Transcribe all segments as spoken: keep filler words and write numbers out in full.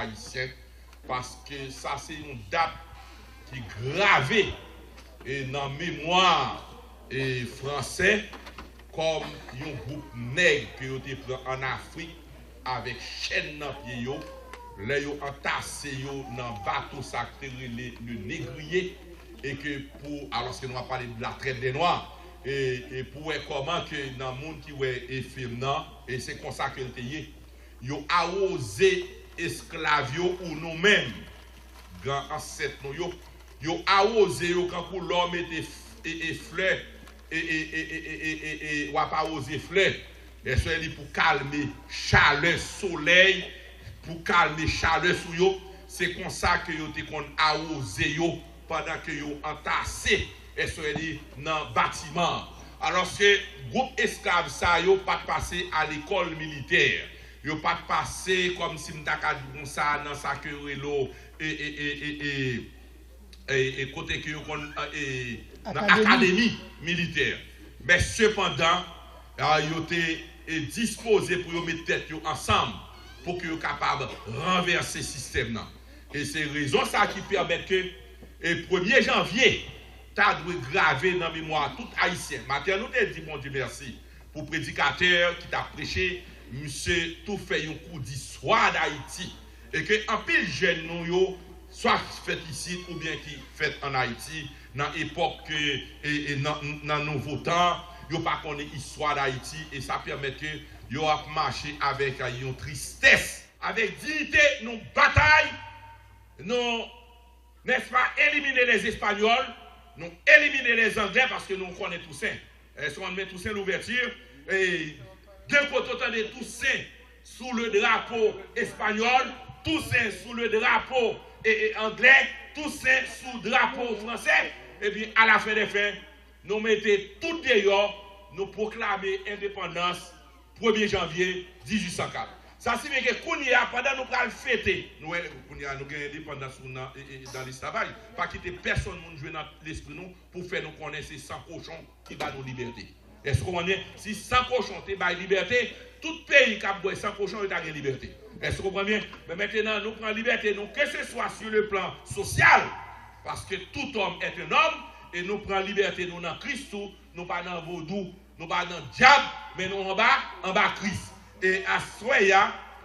ayisyen, paske sa se yon dat ki grave e nan memwa e fransè kòm yon gwoup nèg ke yo te pran ann Afrik avèk chèn nan pye yo, lè yo antase yo nan bato sa k te rele Le Négrier, e ke pou, alòske nou ap pale de la traite des Noirs, e, e pou wè kòman ke nan moun ki wè e fim nan, e se konsa ke l te ye. Yo awoze esklav yo ou nou menm, gran ansèt nou yo, yo awoze yo kankou lè w mete f- e, e flè, e, e, e, e, e, e, e, e w ap awoze flè. Èske li pou kalme chalè solèy, pou kalme chalè sou yo? Se konsa ke yo te konn awoze yo pandan ke yo antase, èske li nan batiman an. Alòske gwoup esklav sa yo pa t pase a lekòl militè. Yo pa t pase, kòm si m ta ka di konsa, nan sa ke yo rele e, e, e, e, e, e, e kote ke yo konn e, nan akademi militè. Men sepandan, a, yo te e, dispoze pou yo met tèt yo ansanm pou ke yo kapab ranvèse sistèm nan. E se rezon sa ki pèmèt ke e, premye janvye ta dwe grave nan memwa tout Ayisyen. Maten an, nou te di Bondye mèsi pou predikatè ki t ap preche, misye tou fè yon kou di istwa Dayiti. E ke anpil jèn nou yo, swa ki fèt isit oubyen ki fèt ann Ayiti, nan epòk ke, e, e nan, nan nouvo tan, yo pa konnen istwa Dayiti, e sa pèmèt ke yo ap mache avèk yon tristès. Avèk diyite, nou batay, nou nèspa, elimine lèzespanyòl, nou elimine lèzanglè, paske nou konnen Tousen. Èske w konn men Tousen Louvèti? E, de kote w tande Tousen sou le drapo espanyòl, Tousen sou le drapo e, e, anglè, Tousen sou drapo fransè, epi alafen dè fen, nou mete tout deyò, nou pwoklame endepandans premye janvye dizuit san kat. Sa siyifi ke kounye a, pandan nou pral fete, nou wè, kounye a, nou gen endepandans nou nan, e, e, dans l'esclavage. Pa kite pèsonn moun jwe nan lespri nou pou fè nou konnen se san kochon ki ba nou libète. Èske w konprann byen? Si san kochon te bay libète, tout peyi k ap bwè san kochon yo ta gen libète. Èske w konprann byen? Men mentenan, nou pran libète nou, keseswa sur le plan social, paske tout homme est un homme, e nou pran libète nou nan Kris tou, nou pa nan vodou, nou pa nan dyab, men nou anba, anba Kris. E aswè a,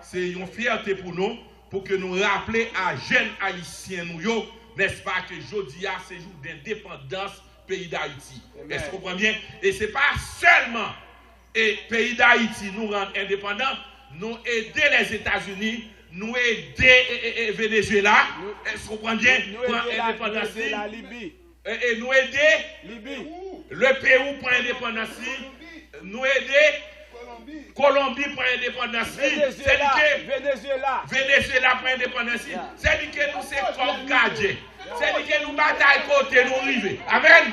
se yon fyète pou nou, pou ke nou raple a jèn ayisyen nou yo, nèspa, ke jodi a se jou dendepandans peyi Dayiti. Èske w konprann byen? E se pa sèlman e peyi Dayiti nou rann endepandan, nou ede Lèzetazini, nou ede e, e, e, Venezuela. Èske w konprann byen? Pran endepandans li. E, e nou ede Libi. Le Peyou pran endepandans li. Nou ede Kolonbi pran endepandans li. Venezuela, Venezuela. Venezuela pran endepandans li. Sèdike nou se kòk gadyen. Sèdike nou batay kote nou rive. Amèn.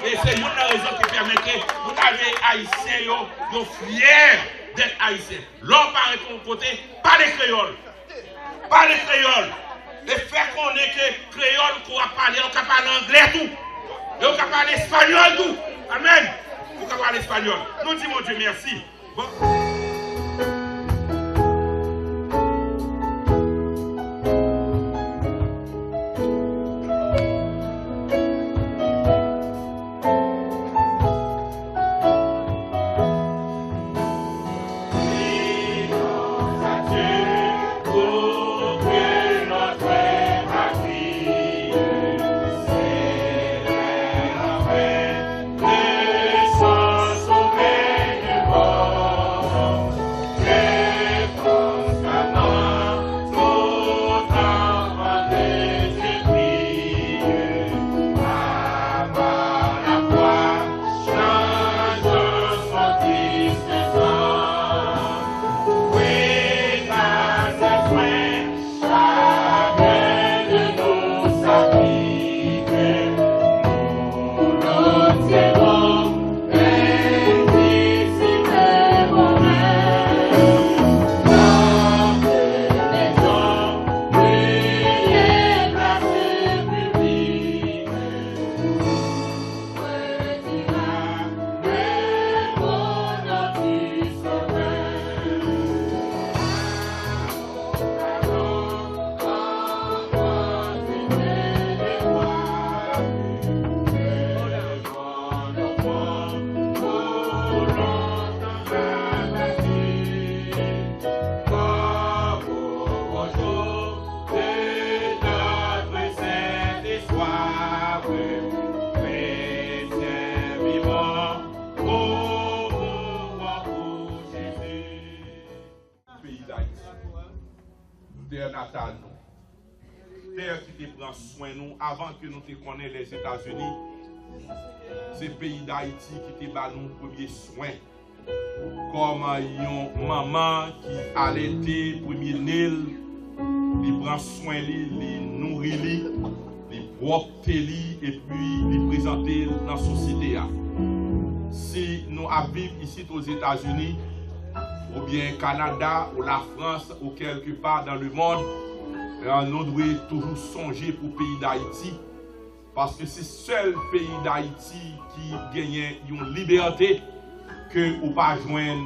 E se youn nan rezon ki pèmèt ke nou ta vle ayisyen yo, yo fyè dèt ayisyen. Lè w parèt yon kote, pale kreyòl. Pale kreyòl. E fè konnen ke kreyòl ke w ap pale a, ou ka pale anglè tou. E ou ka pale espanyòl tou. Amèn. Ou ka pale espanyòl. Nou di Bondye mèsi. Bon. Tè natal nou. Tè ki te pran swen nou avan ke nou te konnen Lèzetazini. Se peyi Dayiti ki te ba nou premye swen. Kòm yon manman ki alète premye ne l, li pran swen li, li nouri li, li pwòpte li, epi li prezante l nan sosyete a. Si nou ap viv isit Ozetazini, oubyen Kanada, ou Lafrans, ou kèlke pa dan lemonn, eh, nou dwe toujou sonje pou peyi Dayiti, paske se sèl peyi Dayiti ki genyen yon libète ke ou pa jwenn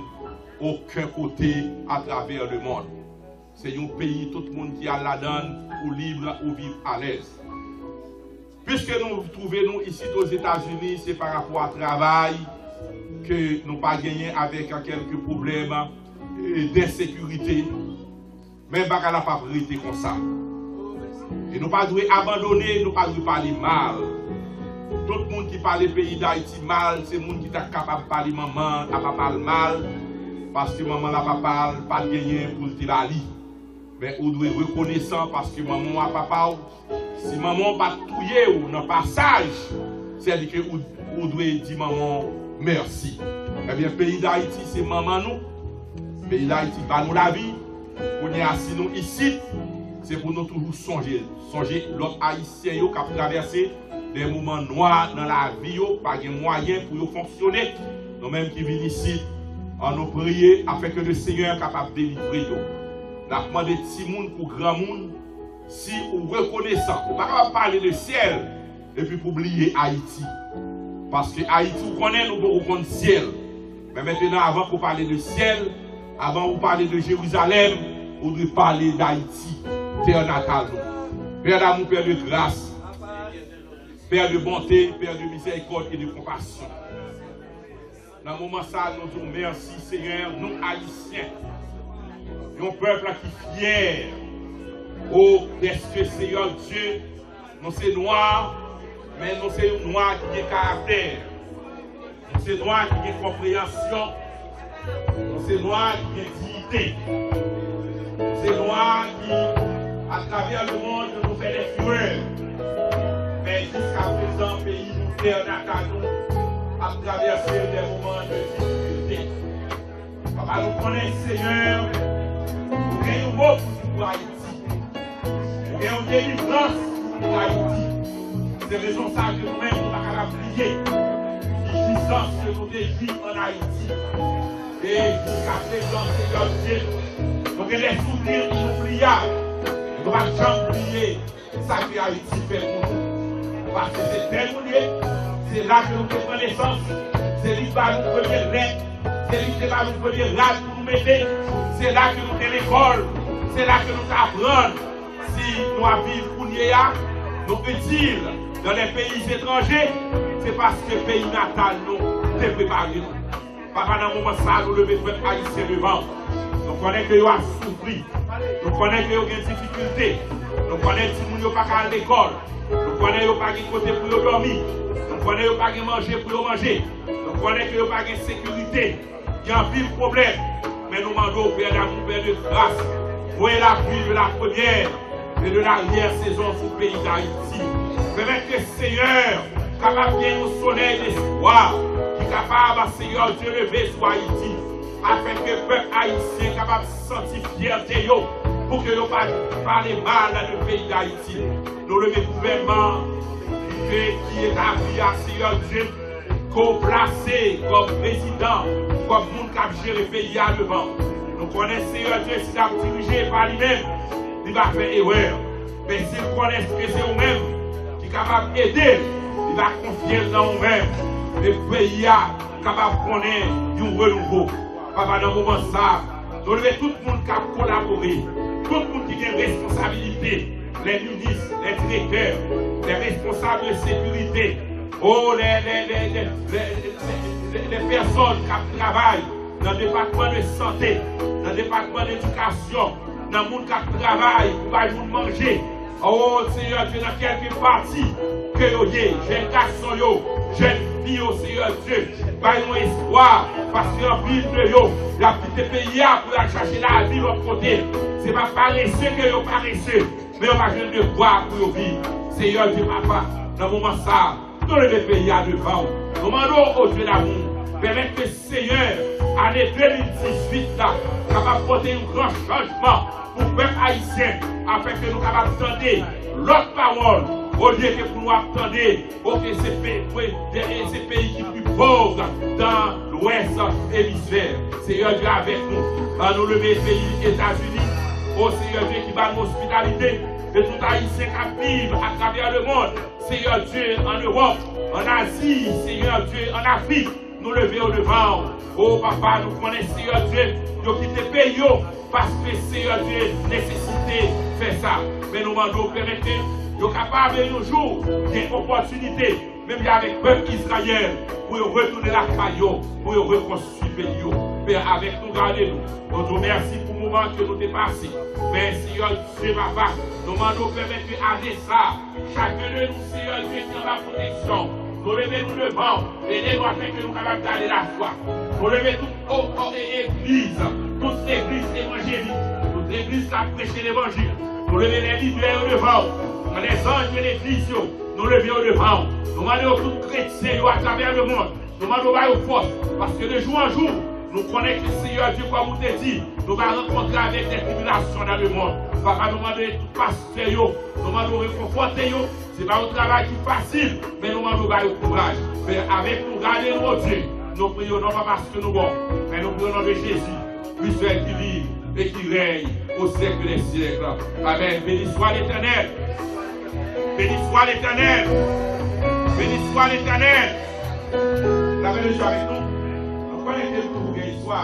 okenn kote atravè lemonn. Se yon peyi tout moun ki al ladan l, ou lib, ou viv alèz. Piske nou twouve nou isit Ozetazini, se pa rapò a travay ke nou pa genyen avèk kèlke pwoblèm, eh, densekirite. Men bagay la p ap rete konsa. E nou pa dwe abandone, nou pa dwe pale mal. Tout moun ki pale peyi Dayiti mal, se moun ki ta kapab pale manman l a papa l mal, paske manman l a papa l pa t genyen pou l te ba li. Men ou dwe rekonesan paske manman w a papa w, si manman w pa t touye w nan pasaj, sèdi ke ou, ou dwe di manman w mèsi. Ebyen, peyi Dayiti se manman nou. Peyi Dayiti ba nou lavi. Kounye a, si nou isit, se pou nou toujou sonje. Sonje lòt Ayisyen yo k ap travèse de moman nwa nan lavi yo, pa gen mwayen pou yo fonksyone. Nou menm ki vin isit, ann nou priye afin ke le Senyè kapab delivre yo. N ap mande timoun kou granmoun, si ou rekonesan, ou pa kapab pale de syèl epi pou bliye Ayiti. Paske Ayiti, ou konnen, nou poko konn syèl. Men mentenan, avan ke w pale de syèl, avan ou pale de Jerizalèm, ou dwe pale d Ayiti, tè natal nou. Père d'amour, Père de grâce, Père de bonté, Père de miséricorde et de compassion. Nan moman sa, nou di w mèsi, Senyè, nou Ayisyen. Yon pèp ki fyè. O, dèske, Senyè Dye, nou se nwa, men nou se yon nwa ki gen karaktè. Nou se nwa ki gen konpreyansyon. Nou se nwa ki gen diyite. Nou se nwa ki, atravè lemonn, nou fè dè firè. Men jiskaprezan, peyi nou, tè natal nou, ap travèse de moman de difikilte. Papa, nou konnen, Senyè, ou gen yon mo pou di pou Ayiti. Ou gen yon delivrans pou Ayiti. Se rezon sa ke nou menm nou pa kapab bliye ki jwisans ke nou te jwi ann Ayiti. E jiskaprezan, Senyè Dye, nou gen de souvni inoubliyab. Nou p ap janm bliye sa ke Ayiti fè pou nou. Paske se tè nou ye, se la ke nou te pran nesans, se li ki ba nou premye lèt, se li ki te ba nou premye rad pou nou mete, se la ke nou te lekòl, se la ke nou te aprann. Si nou ap viv kounye a, nou itil dans les pays étrangers, se paske peyi natal nou te prepare nou. Papa, nan moman sa, nou leve pèp ayisyen devan w. Nou konnen ke yo ap soufri. Nou konnen ke yo gen difikilte. Nou konnen timoun yo pa ka al lekòl. Nou konnen yo pa gen kote pou yo dòmi. Nou konnen yo pa gen manje pou yo manje. Nou konnen ke yo pa gen sekirite. Gen anpil pwoblèm. Men nou mande w, Père d'amour, Père de grâce, voye la pluie de la première et de l'arrière-saison sou peyi Dayiti. Pèmèt ke Senyè kapab gen yon solèy lespwa ki kapab, Senyè Dye, leve sou Ayiti, afin ke pèp ayisyen kapab santi fyète yo, pou ke yo pa pale mal de peyi Dayiti. Nou leve gouvènman ki, ki etabli a, Senyè Dye, ke w plase kòm prezidan, kòm moun k ap jere peyi a devan. Nou konnen, Senyè Dye, si l ap dirije pa li menm, li va fè erè. Men si l konnen ke se ou menm ki kapab ede l, li va konfye l nan ou menm. E peyi a kapab konnen yon renouvo. Papa, nan moman sa, nou leve tout moun k ap kolabore, tout moun ki gen responsabilite, les ministres, les directeurs, les responsables de sécurité, oh, les, les, les pèsòn k ap travay nan depatman de sante, nan depatman ledikasyon, nan moun k ap travay pou bay moun manje. Oh, Senyè Dye, nan kèlke pati ke yo ye, jèn gason yo, Jèn fi yo, Seyè Dye, bay yon espwa, paske anpil de yo, y ap kite peyi a pou y al chache lavi lòt kote. Se pa parese ke yo parese, men yo pa jwenn de bwa pou yo viv. Seyè Dye Papa, nan moman sa a, nou leve peyi a devan w. Nou mande w, o Dye damou, pèmèt ke Seyè, ane de mil dizuit la kapab pote yon gran chanjman pou pèp ayisyen, afin ke nou kapab tande lòt pawòl, olye ke pou nou ap tande, oke, se pe-, pe-, de-, e se peyi ki pi pòv nan lwès emisfè. Seyè Dye avèk nou. Ban nou leve peyi Etazini, o Seyè Dye ki ba nou ospitalite, e tout ayisyen k ap viv atravè lemonn, Seyè Dye, an Ewòp, an Azi, Seyè Dye, an Afrik, nou leve yo devan w. O Papa, nou konnen, Seyè Dye, yo kite peyi yo, paske, Seyè Dye, nesesite fè sa. Men nou mande w pèmèt ke yo kapab yon jou gen opòtinite, menm jan avèk pèp Izrayèl, pou yo retounen lakay yo, pou yo rekonstwi peyi yo. Pè, avèk nou, gade nou. Nou di w mèsi pou moman ke nou te pase. Pè, Seyè Dye, Papa, nou mande w pèmèt ke ane sa a, chak de nou, Seyè Dye, ki anba pwoteksyon, nou leve nou devan w, ede nou afin ke nou kapab gade lafwa. Nou leve tout o, o, e, egliz, tout legliz evanjelik, tout legliz k ap preche levanjil. Nou leve lè lidè yo devan w, lè zanj de legliz yo, nou leve yo devan w. Nou mande w tout kretyen yo atravè lemonn, nou mande w ba yo fòs, paske de jou an jou, nou konnen ke Seyè Dye, kòm ou te di, nou va rankontre avèk de tribilasyon nan lemonn. Papa, nou mande tout pastè yo, nou mande w rekonfòte yo. Se pa yon travay ki fasil, men nou mande w ba yo kouraj. Men avèk nou, gade nou, o Dye. Nou priye w non pa paske nou bon, men nou priye w non de Jezi, Kris sèl ki viv e ki rèy au siècle des siècles. Amèn. Béni soit l'Éternel. Béni soit l'Éternel. Béni soit l'Éternel. Lave lejou avèk nou. Nou konnen ke nou toujou gen istwa.